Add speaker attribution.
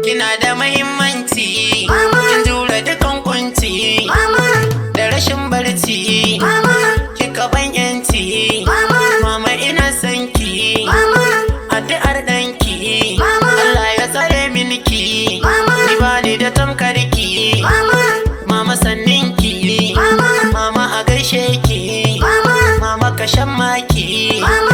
Speaker 1: Kina da mahimmanci.
Speaker 2: Mama.
Speaker 1: Kin jure dukan kunci.
Speaker 2: Mama.
Speaker 1: Da rashin barci.
Speaker 2: Mama.
Speaker 1: Kika ban yanci.
Speaker 2: Mama.
Speaker 1: Mama, ina son ki.
Speaker 2: Mama.
Speaker 1: Addu'ar danki.
Speaker 2: Mama.
Speaker 1: Allah ya tsare minki.
Speaker 2: Mama.
Speaker 1: Ni bani da tamkar ki.
Speaker 2: Mama.
Speaker 1: Mama, sannin ki.
Speaker 2: Mama.
Speaker 1: Mama, a gaishe ki.
Speaker 2: Mama.
Speaker 1: Mama, ka shan maki.
Speaker 2: Mama.